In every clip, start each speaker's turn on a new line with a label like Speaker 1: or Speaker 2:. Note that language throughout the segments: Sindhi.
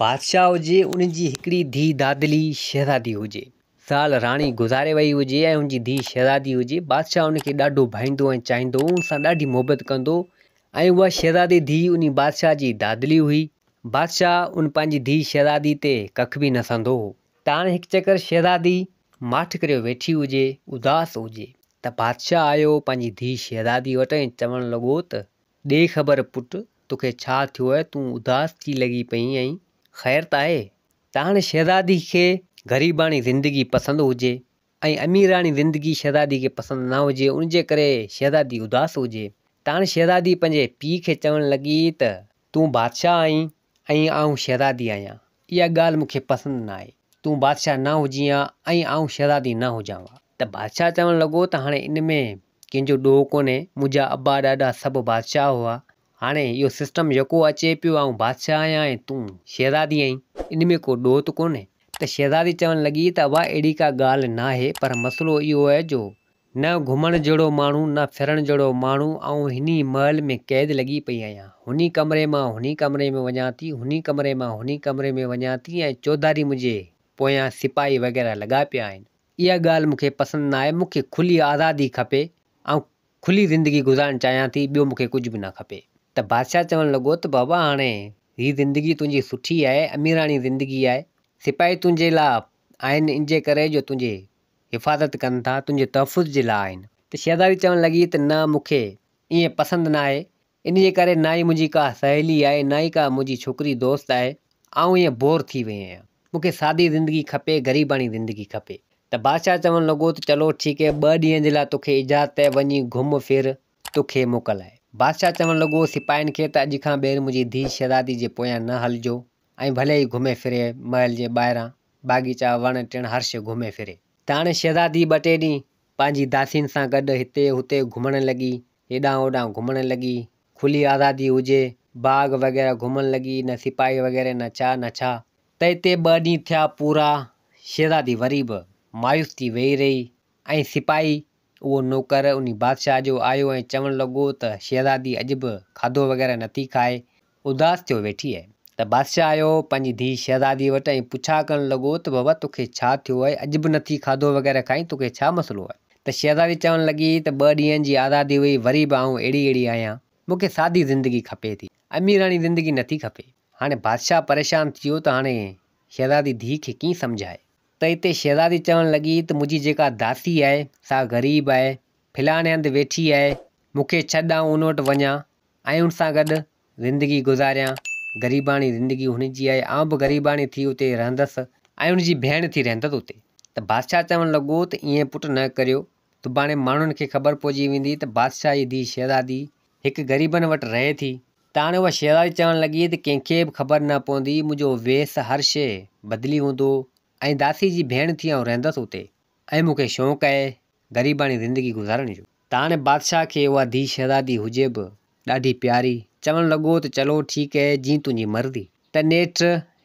Speaker 1: بادشاهه هجي، ان جي هڪڙي ڌيء دادلي شهزادي هجي. زال راڻي گذاري وئي هجي ۽ ان جي ڌيء شهزادي هجي. بادشاهه ان کي ڏاڍو ڀائيندو ۽ چاهيندو هو، ان سان ڏاڍي محبت ڪندو هو ۽ اها شهزادي ڌيء انهي بادشاهه جي دادلي هئي. بادشاهه ان پنهنجي ڌيء شهزادي تي ڪک به نه سهندو هو. ته هاڻي هڪ چڪر شهزادي ماٺ ڪريو ويٺي هجي، اداس هجي ته بادشاهه آيو پنهنجي ڌيء شهزادي وٽ ۽ چوڻ لڳو ته ڏي خبر پٽ، توکي ڇا ٿيو آهي، تون اداس ٿي لڳي پئين آهين، خير ته آهي؟ ته هاڻي شهزادي کي غريباڻي زندگي پسند هجي ۽ اميراڻي زندگي شهزادي کي پسند نه هجي، ان جي ڪري شهزادي اداس هجي. ته هاڻي شهزادي پنهنجي پيء کي چوڻ لڳي ته تون بادشاهه آهين ۽ آئون شهزادي آهيان، اها ڳالهه مون کي پسند نه آهي، تون بادشاهه نه هجين ها ۽ آئون شهزادي نه هجان ها. ته بادشاهه چوڻ لڳو ته هاڻي ان ۾ ڪنهن جو ڏوهه ڪونهي، منهنجا ابا ڏاڏا سڀ بادشاهه هئا، هاڻي اهو سسٽم يڪو اچي پيو، آئون بادشاهه آهيان ۽ تون شهزادي آهين، ان ۾ ڪو ڏوهه ته ڪونهي. ته شهزادي چوڻ لڳي ته ابا اهڙي ڪا ڳالهه ناهي، پر مسئلو اهو آهي جو نه گهمڻ جهڙو ماڻهو، نه ڦرڻ جهڙو ماڻهو، آئون هني محل ۾ قيد لڳي پئي آهيان، هني ڪمري مان هني ڪمري ۾ وڃان ٿي، هني ڪمري مان هني ڪمري ۾ وڃان ٿي ۽ چوڌاري منهنجي پويان سپاهي وغيره لڳا پيا آهن. اها ڳالهه مون کي پسند ناهي، مون کي کلي آزادي کپي، آئون کلي زندگي گذارڻ چاهيان ٿي، ٻيو مون کي ڪجهه به نه کپي. ته بادشاهه چوڻ لڳو ته بابا هاڻي هي زندگي تنهنجي سٺي آهي، اميراڻي زندگي آهي، سپاهي تنهنجي لاء آهن ان جي ڪري جو تنهنجي حفاظت ڪن ٿا، تنهنجي تحفظ جي لاء آهن. ته شهزادي چوڻ لڳي ته نه مون کي ائين پسند ناهي، ان جي ڪري نه ئي منهنجي ڪا سهيلي آهي، نه ئي ڪا منهنجي ڇوڪري دوست آهي، آئون ائين بور ٿي وئي آهيان. مون کي سادي زندگي کپي، غريباڻي زندگي کپي. ته بادشاهه چوڻ لڳو ته چلو ٺيڪ هي، ٻه ڏينهن جي لاء توکي اجازت آهي، وڃي گهم ڦر، توکي موڪل آهي. بادشاهه چوڻ لڳو سپاهين کي ته اڄ کان ٻيهر منهنجي ڌيء شهزادي جي پويان نه هلجو ۽ ڀلي ئي گهمي ڦري محل جي ٻاهران، باغيچا، وڻ ٽڻ هر شيء گهمي ڦري. ته هاڻي شهزادي ٻه ٽي ڏينهن پنهنجي داسين سان گڏ هتي هتي گهمڻ لڳي، هيڏانهن هوڏانهن گهمڻ لڳي، کلي آزادي هجي، باغ وغيره گهمڻ لڳي، نه سپاهي وغيره نه ڇا نه ڇا. ته اتي ٻه ڏينهن ٿيا پورا، شهزادي وري به مايوس ٿي ويهي رهي ۽ سپاهي اهو نوڪر انهي بادشاهه جو آيو ۽ چوڻ لڳو ته شهزادي اڄ به کاڌو وغيره نٿي کائي، اداس ٿيو ويٺي آهي. ته بادشاهه آيو پنهنجي ڌيء شهزاديء وٽ ۽ پڇا ڪرڻ لڳو ته بابا توکي ڇا ٿيو آهي، اڄ به نٿي کاڌو وغيره کائين، توکي ڇا مسئلو آهي؟ ته شهزادي چوڻ لڳي ته ٻه ڏينهن جي آزادي هئي، وري به آئون اهڙي اهڙي آهيان، مون کي سادي زندگي کپي ٿي، اميراڻي زندگي نٿي کپي. هاڻي بادشاهه پريشان ٿي ويو ته هاڻي شهزادي ڌيء کي ڪيئن سمجهائي؟ ته اتي شهزادي چوڻ لڳي ته منهنجي جيڪا داسي آهي، سا غريب آهي، فلاڻي هنڌ ويٺي آهي، مون کي ڇڏ آئون ان وٽ وڃان ۽ ان سان گڏ زندگي گذاريان، غريباڻي زندگي هن جي آهي، آئون به غريباڻي ٿي اتي رهندس ۽ ان جي ڀيڻ ٿي رهندس اتي. ته بادشاهه چوڻ لڳو ته ائين پٽ نه ڪريو، سڀاڻي ماڻهن کي خبر پئجي ويندي ته بادشاهه جي ڌيء شهزادي هڪ غريبن وٽ رهي ٿي. ته هاڻي اها شهزادي چوڻ لڳي ته ڪنهن کي به خبر نه پوندي، منهنجو ويس هر شيء بدلي هوندو ۽ داسي جي ڀيڻ ٿي آئون رهندس اتي ۽ مون کي شوق آهي غريباڻي زندگي گذارڻ جو. ته هاڻي بادشاهه کي اها ڌيء شهزادي هجي به ڏاڍي پياري، چوڻ لڳو ته چلو ٺيڪ هي جيئن تنهنجي مرضي. ته نيٺ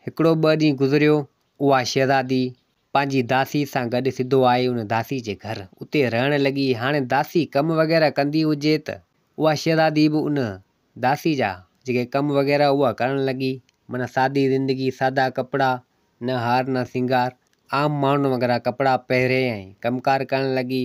Speaker 1: هڪڙو ٻه ڏينهن گذريو، اها شهزادي پنهنجي داسي سان گڏ سڌو آئي ان داسي جي گهر، اتي رهڻ لڳي. هاڻي داسي ڪم وغيره ڪندي هجي ته اها شهزادي به ان داسي جا جيڪي ڪم وغيره اها ڪرڻ لڳي، معنيٰ سادي زندگي، سادا ڪپڙا، نه هار نه سينگار، عام ماڻهن وانگرا ڪپڙا پهري ۽ ڪم ڪار ڪرڻ لڳي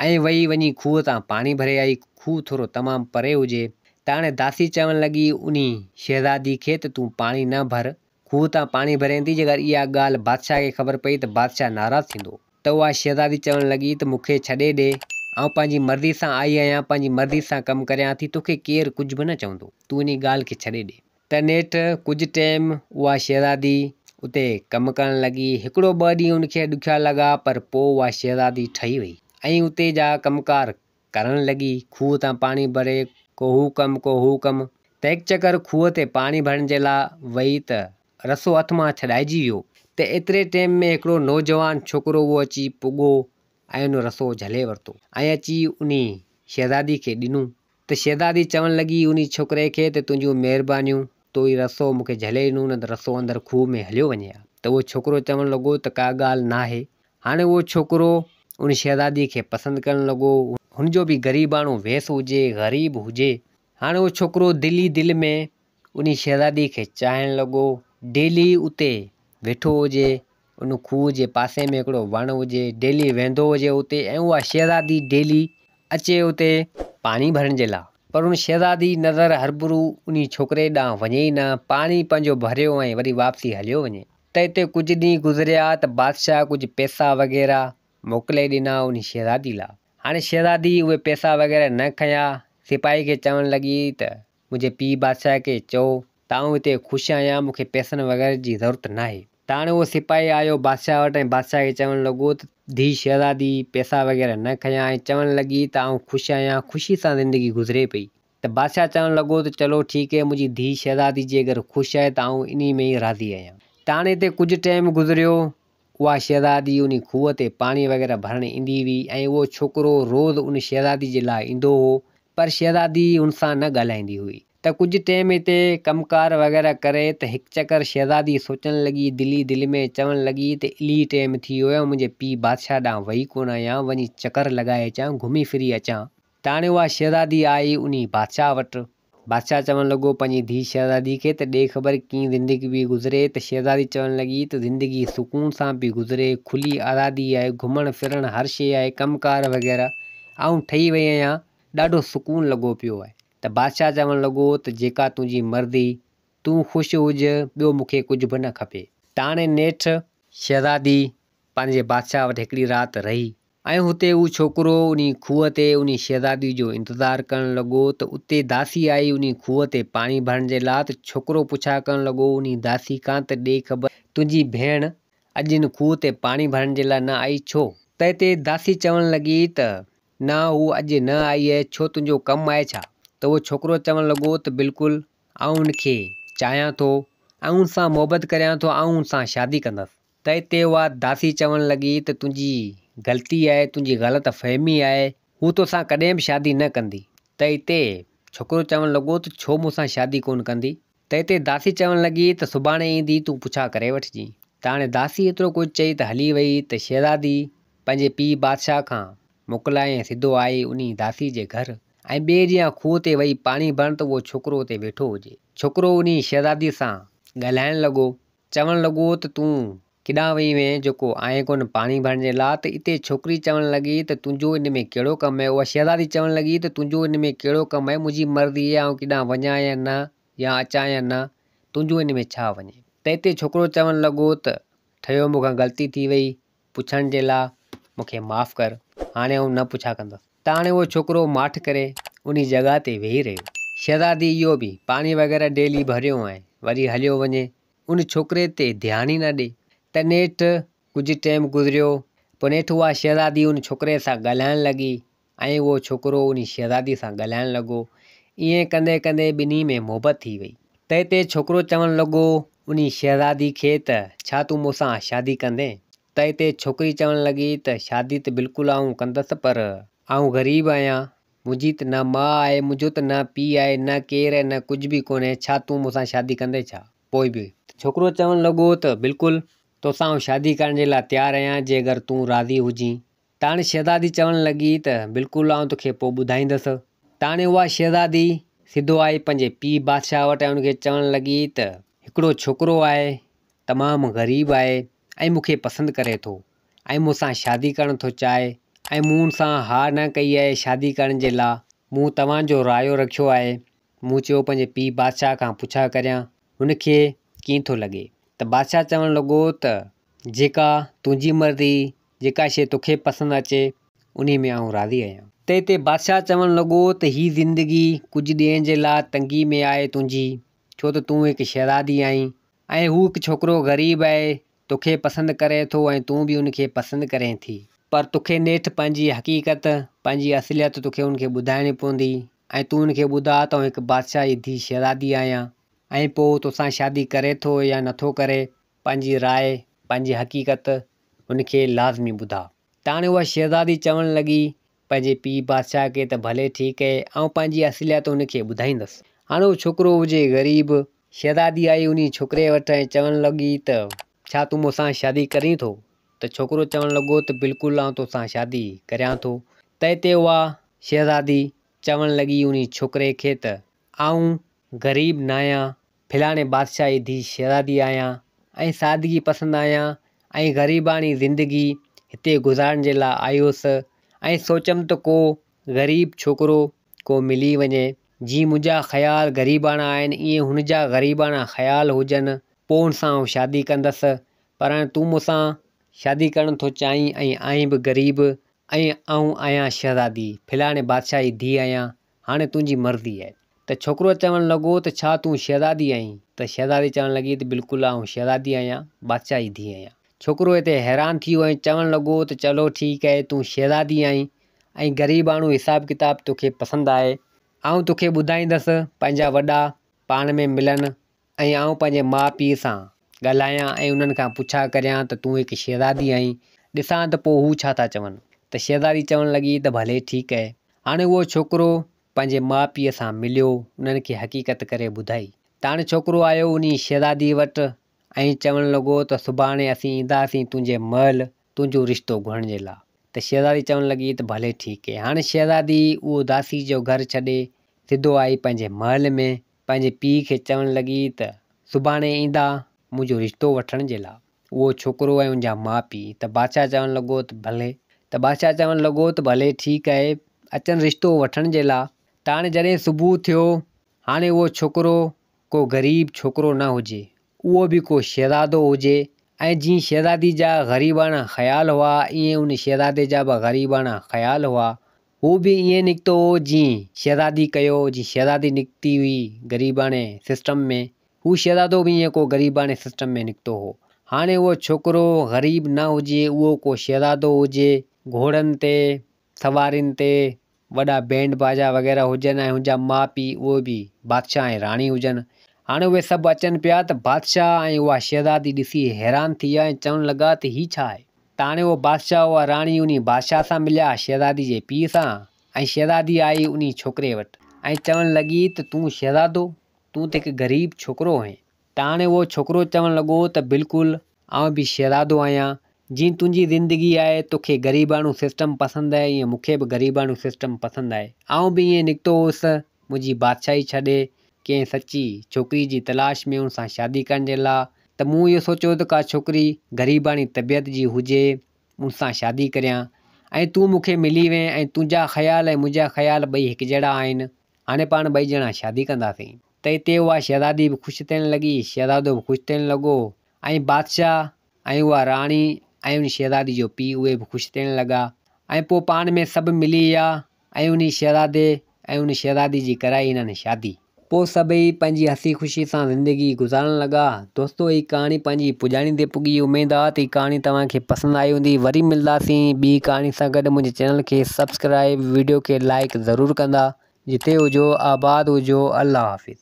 Speaker 1: ۽ وئي وڃي کوهه تان پاڻي ڀري آئي. کوهه ٿورو تمام پري هجي ته هاڻي داسي چوڻ لڳي انهي شهزادي کي ته تون پاڻي نه ڀر، کوهه تان پاڻي ڀرين ٿي، جيڪر اها ڳالهه بادشاهه کي خبر پئي ته بادشاهه ناراض ٿيندو. ته اها شهزادي چوڻ لڳي ته مون کي ڇڏي ڏي، آئون پنهنجي مرضي سان آئي آهيان، پنهنجي مرضي سان ڪم ڪريان ٿي، توکي ڪير ڪجهه به نه چوندو، تون انهي ڳالهه کي ڇڏي ڏي. ته نيٺ ڪجهه ٽيم اها شهزادي اتي ڪم ڪرڻ لڳي. هڪڙو ٻه ڏينهن ان کي ڏکيا لڳا، پر پوء اها شهزادي ٺهي وئي ۽ اتي جا ڪم ڪار ڪرڻ لڳي. کوهه تان پاڻي ڀري، ڪو هو ڪم ڪو هو ڪم. ته هڪ چڪر کوهه تي پاڻي ڀرڻ جي لاء وئي ته رسو هٿ مان ڇڏائجي ويو. ته ايتري ٽيم ۾ هڪڙو نوجوان ڇوڪرو اهو اچي پڳو ۽ ان رسو جهلي ورتو ۽ اچي انهي شهزادي کي ڏنو. ته شهزادي چوڻ لڳي انهي ڇوڪري کي ته تنهنجون مهربانيون، تو هي رسو مون کي جهلي ڏنو نه ته رسو اندر کوهه ۾ هليو وڃي ها. ته اهو ڇوڪرو چوڻ لڳو ته ڪا ڳالهه ناهي. هاڻي اهو ڇوڪرو ان شهزادي کي پسند ڪرڻ لڳو. هن جو به غريباڻو ويس هجي، غريب هجي. هاڻي اهو ڇوڪرو دل ئي دل ۾ انهي شهزادي کي چاهڻ لڳو. ڊيلي اتي ويٺو هجي، ان کوهه جي پاسي ۾ هڪڙو وڻ هجي، ڊيلي ويندو هجي اتي ۽ اها شهزادي ڊيلي اچي اتي پاڻي ڀرڻ جي لاء. پر ان شهزادي جي نظر هربرو انهي ڇوڪري ڏانهن وڃي ئي نه، پاڻي پنهنجو ڀريو ۽ وري واپسي هليو وڃي. ته اتي ڪجهه ڏينهن گذريا ته بادشاهه ڪجهه پئسا وغيره موڪلي ڏنا انهي شهزادي لاء. هاڻي شهزادي اهي پئسا وغيره نه کنيا، سپاهي کي چوڻ لڳي ته منهنجي پيء بادشاهه کي چئو ته آئون هتي خوش آهيان، مون کي پئسن وغيره جي ضرورت ناهي. ته هاڻي اهو سپاهي آيو بادشاهه وٽ ۽ بادشاهه کي چوڻ لڳو ته ڌيء شهزادي پئسا وغيره نه کنيا ۽ چوڻ لڳي ته آئون خوش آهيان، خوشي سان زندگي گذري پئي. ته بادشاهه چوڻ لڳو ته چلو ٺيڪ هي، منهنجي ڌيء شهزادي جي اگر خوش آهي ته آئون انهي ۾ ئي راضي آهيان. ته هاڻي هتي ڪجهه ٽيم گذريو، اها شهزادي انهي کوهه تي پاڻي وغيره ڀرڻ ايندي هئي ۽ اهو ڇوڪرو روز ان شهزادي جي لاء ايندو هو، پر شهزادي هن سان نه ڳالهائيندي هئي. ته ڪجهه ٽيم هتي ڪم ڪار وغيره ڪري ته هڪ چڪر شهزادي سوچڻ لڳي، دل ئي دل ۾ چوڻ لڳي ته الهي ٽيم ٿي ويو آهي، منهنجي پيء بادشاهه ڏانهن وئي ڪونه آهيان، وڃي چڪر لڳائي اچان، گهمي ڦري اچان. ته هاڻي اها شهزادي آئي انهي بادشاهه وٽ. بادشاهه چوڻ لڳو پنهنجي ڌيء شهزادي کي ته ڏي خبر ڪيئن زندگي پئي گذري ته شهزادي چوڻ لڳي ته زندگي سڪون سان پئي گذري، کلي آزادي آهي، گهمڻ ڦرڻ هر شيء آهي، ڪم ڪار وغيره، آئون ٺهي وئي آهيان، ڏاڍو سڪون لڳو پيو آهي. ته بادشاهه چوڻ لڳو ته جيڪا تنهنجي مرضي، تون خوش هج، ٻيو مون کي ڪجهه به نه کپي. ته هاڻي نيٺ شهزادي پنهنجي بادشاهه وٽ هڪڙي رات رهي ۽ هتي هو ڇوڪرو انهي کوهه تي انهي شهزادي جو انتظار ڪرڻ لڳو ته اتي داسي آئي انهي کوهه تي پاڻي ڀرڻ جي لاء ته ڇوڪرو پڇا ڪرڻ لڳو انهي داسي کان ته ڏي خبر تنهنجي ڀيڻ اڄ هن کوهه تي پاڻي ڀرڻ جي لاء نه آئي ڇو؟ ته اتي داسي چوڻ لڳي ته نه هوء اڄ نه آئي آهي، ڇو تنهنجو ڪم آهي ڇا؟ ته اهو ڇوڪرو چوڻ لڳو ته بلڪل، آئون ان کي چاهيان ٿو ۽ ان سان محبت ڪريان ٿو، آئون ان سان شادي ڪندس. ته اتي اها داسي چوڻ لڳي ته تنهنجي غلطي آهي، تنهنجي غلط فهمي آهي، هوء توسان ڪڏهن به شادي نه ڪندي. ته اتي ڇوڪرو چوڻ لڳو ته ڇو مون سان شادي ڪونه ڪندي؟ ته اتي داسي چوڻ لڳي ته سڀاڻي ايندي تون پڇا ڪري وٺجين. ته هاڻي داسي ايترو ڪجهه چئي ته هلي وئي ته شهزادي پنهنجي پيء بادشاهه کان موڪلائي ۽ سڌو آئي انهي داسي جي گهر ۽ ٻئي ڏينهن کوهه تي وئي پاڻي ڀرڻ ته اهو ڇوڪرو اتي ويٺو هجي. ڇوڪرو انهي شهزادي سان ڳالهائڻ لڳو. چوڻ لڳو ته تون ڪيڏانهن وئي هئين جيڪو آئين ڪونه پاڻي ڀرڻ جي لاء ته اتي ڇوڪري چوڻ لڳي ته تنهنجو ان ۾ ڪهڙو ڪم آهي اها شهزادي چوڻ لڳي ته تنهنجو ان ۾ ڪهڙو ڪم آهي منهنجي مرضي آهي آئون ڪيڏانهن وڃان يا نه يا اچان يا نه تنهنجو ان ۾ ڇا وڃي ته اتي ڇوڪرو چوڻ لڳو ته ٺهيو مون کان غلطي ٿي وئي پڇڻ جي لاء مون کي معاف ڪر هاڻي آئون نه پڇا ڪندس. ته هاڻي اهو ڇوڪرو ماٺ ڪري انهي جڳهه تي ويهي رهيو. شهزادي اهو به پاڻي وغيره ڊيلي ڀريو ۽ وري هليو وڃي ان ڇوڪري تي ڌيان ئي نه ڏي. ته نيٺ ڪجهه ٽيم گذريو پوء نيٺ اها شهزادي ان ڇوڪري سان ڳالهائڻ لڳي ۽ اهو ڇوڪرو انهي شهزادي سان ڳالهائڻ لڳو. ائين ڪندي ڪندي ٻنهي ۾ محبت ٿي وئي. تنهن تي ڇوڪرو چوڻ لڳو انهي شهزادي کي ته ڇا تون مون سان شادي ڪندين؟ تنهن تي ڇوڪري چوڻ لڳي ته شادي ته بلڪل آئون ڪندس پر آئون غريب آهيان، منهنجي ته نه ماء آهي، منهنجو ته نه پيء آهي، نه ڪير آهي، نه ڪجهه به ڪونهي، ڇا تون مون سان شادي ڪندين ڇا؟ پوء به. ڇوڪرو چوڻ لڳو ته بلڪل، توسان آئون شادي ڪرڻ جي لاء تيار آهيان، جي اگر تون راضي هجين. ته هاڻي شهزادي چوڻ لڳي ته بلڪل آئون توکي پوء ٻڌائيندس. ته هاڻي اها شهزادي سڌو آئي پنهنجي پيء بادشاهه وٽ ۽ ان کي چوڻ لڳي ته هڪڙو ڇوڪرو آهي، تمام غريب آهي ۽ مون کي پسند ڪري ٿو ۽ مون سان شادي ڪرڻ ٿو چاهي ۽ مون ان سان ها نه ڪئي آهي شادي ڪرڻ جي لا مون توهان جو رايو رکيو آهي مون چيو پنهنجي پيء بادشاهه کان پڇا ڪريان هن کي ڪيئن ٿو لڳي ته بادشاهه چوڻ لڳو ته جيڪا تنهنجي مرضي جيڪا شيء توکي پسند اچي انهي ۾ آئون راضي آهيان. تنهن تي بادشاهه چوڻ لڳو ته هي زندگي ڪجهه ڏينهن جي لاء تنگي ۾ آهي تنهنجي ڇو ته تون هڪ شهزادي آهين ۽ هو هڪ ڇوڪرو غريب آهي توکي پسند ڪري ٿو ۽ تون به ان کي پسند ڪرين ٿي. پر توکي نيٺ پنهنجي حقيقت، پنهنجي اصليت توکي ان کي ٻڌائڻي پوندي ۽ تون ان کي ٻڌاء ته آئون هڪ بادشاهه جي ڌيء شهزادي آهيان ۽ پوء هو توسان شادي ڪري ٿو يا نٿو ڪري، پنهنجي راء، پنهنجي حقيقت هن کي لازمي ٻڌاء. ته هاڻي اها شهزادي چوڻ لڳي پنهنجي پيء بادشاهه کي ته ڀلي ٺيڪ اهي، آئون پنهنجي اصليت هن کي ٻڌائيندس. هاڻي اهو ڇوڪرو هجي غريب. شهزادي آئي انهي ڇوڪري وٽ ۽ چوڻ لڳي ته ڇا تون مون سان شادي ڪرين ٿو؟ ته ڇوڪرو چوڻ لڳو ته بلڪل آئون توسان شادي ڪريان ٿو. تنهن تي اها شهزادي چوڻ لڳي انهي ڇوڪري کي ته آئون غريب ناهيان، فلاڻي بادشاهه جي ڌيء شهزادي آهيان ۽ سادگي پسند آهيان ۽ غريباڻي زندگي هتي گذارڻ جي لاء آئي هيس ۽ سوچيم ته ڪو غريب ڇوڪرو ڪو ملي وڃي، جيئن منهنجا خيال غريباڻا آهن ايئن هن جا غريباڻا خيال هجن، پوء هن سان آئون شادي ڪندس، پر هاڻي تون مون سان شادي ڪرڻ ٿو چاهين ۽ آهين به غريب ۽ آئون آهيان شهزادي، فلاڻي بادشاهه جي ڌيء آهيان، هاڻي تنهنجي مرضي آهي. ته ڇوڪرو چوڻ لڳو ته ڇا تون شهزادي آهين؟ ته شهزادي چوڻ لڳي ته بلڪل آئون شهزادي آهيان، بادشاهه جي ڌيء آهيان. ڇوڪرو هتي حيران ٿي ويو ۽ چوڻ لڳو ته چلو ٺيڪ آهي تون شهزادي آهين ۽ غريباڻو حساب ڪتاب توکي پسند آهي، آئون توکي ٻڌائيندس، پنهنجا وڏا پاڻ ۾ ملن ۽ آئون پنهنجي ماء پيء سان ڳالهايان ۽ انهن کان پڇا ڪريان ته تون هڪ شهزادي آهين، ڏسان ته پوء هو ڇا ٿا چون. ته شهزادي چوڻ لڳي ته ڀلي ٺيڪ آهي. هاڻي اهو ڇوڪرو پنهنجي ماء پيء سان مليو، انهن کي حقيقت ڪري ٻڌائي. ته هاڻي ڇوڪرو آيو انهي شهزادي وٽ ۽ چوڻ لڳو ته سڀاڻي اسين اينداسين تنهنجي محل تنهنجو رشتو گهرڻ جي لاء. ته شهزادي چوڻ لڳي ته ڀلي ٺيڪ آهي. هاڻي شهزادي اهو داسي جو گهر ڇڏي سڌو آئي پنهنجي محل ۾، پنهنجي پيء کي چوڻ لڳي ته سڀاڻي ايندا منهنجو رشتو وٺڻ جي لاء اهو ڇوڪرو ۽ ان جا ماء پيء. ته بادشاهه چوڻ لڳو ته ڀلي. ته بادشاهه چوڻ لڳو ته ڀلي ٺيڪ آهي اچن رشتو وٺڻ جي لاء. ته هاڻي جڏهن صبح ٿيو هاڻي اهو ڇوڪرو ڪو غريب ڇوڪرو نه هجي، اهو به ڪو شهزادو هجي ۽ جيئن شهزادي جا غريباڻا خيال هئا ائين ان شهزادي جا به غريباڻا خيال هئا. هو به ائين نڪتو هو جيئن شهزادي ڪيو، جيئن شهزادي نڪتي هئي غريباڻي سسٽم ۾، هو شهزادو به ائين ڪو غريباڻي سسٽم ۾ نڪتو هو. هاڻي اهو ڇوڪرو غريب نه هجي، اهو ڪو شهزادو هجي، گهوڙن تي، سوارين تي، وڏا بينڊ باجا وغيره هجن ۽ هن جا ماء پيء اهي به بادشاهه ۽ راڻي هجن. هاڻي اهي سڀ اچن پيا ته بادشاهه ۽ اها شهزادي ڏسي حيران ٿي ويا ۽ چوڻ لڳا ته هي ڇا آهي؟ ته هاڻي اهو بادشاهه اها راڻي انهي بادشاهه سان مليا، شهزادي جي پيء سان، ۽ شهزادي آئي انهي ڇوڪري وٽ ۽ چوڻ لڳي ته تون شهزادو، تون ته هڪ غريب ڇوڪرو هئين. ته هاڻي اهو ڇوڪرو چوڻ لڳو ته بلڪل آئون به شهزادو آهيان، جيئن تنهنجي زندگي آهي، توکي غريباڻو سسٽم پسند آهي، ايئن مون کي به غريباڻو سسٽم پسند آهي. آئون به ايئن نڪتو هوس، منهنجي بادشاهي ڇڏي، ڪنهن سچي ڇوڪري جي تلاش ۾ ان سان شادي ڪرڻ جي لاء، ته مون اهو سوچيو ته ڪا ڇوڪري غريباڻي طبيعت جي هجي، ان سان شادي ڪريان ۽ تون مون کي ملي وئين ۽ تنهنجا خيال ۽ منهنجا خيال ٻئي هڪجهڙا آهن، هاڻي پاڻ ٻئي ڄڻا شادي ڪنداسين. ته اتي اها شهزادي به خوش ٿيڻ لڳي، شهزادو به خوش ٿيڻ لڳو ۽ بادشاهه ۽ اها راڻي ۽ ان شهزادي جو پيء اهي به خوش ٿيڻ لڳا ۽ پوء پاڻ ۾ سڀ ملي ويا ۽ انهي شهزادي ۽ ان شهزادي جي ڪرائي هنن شادي. پوء سڀئي پنهنجي هسي خوشي سان زندگي گذارڻ لڳا. دوستو هي ڪهاڻي پنهنجي پڄاڻي تي پڳي اميد آ ته هي ڪهاڻي توهان کي پسند آئي هوندي وري ملداسين ٻي ڪهاڻي سان گڏ منهنجي چينل کي سبسڪرائب ويڊيو کي لائيڪ ضرور ڪندا جتي هجو آباد هجو الله حافظ.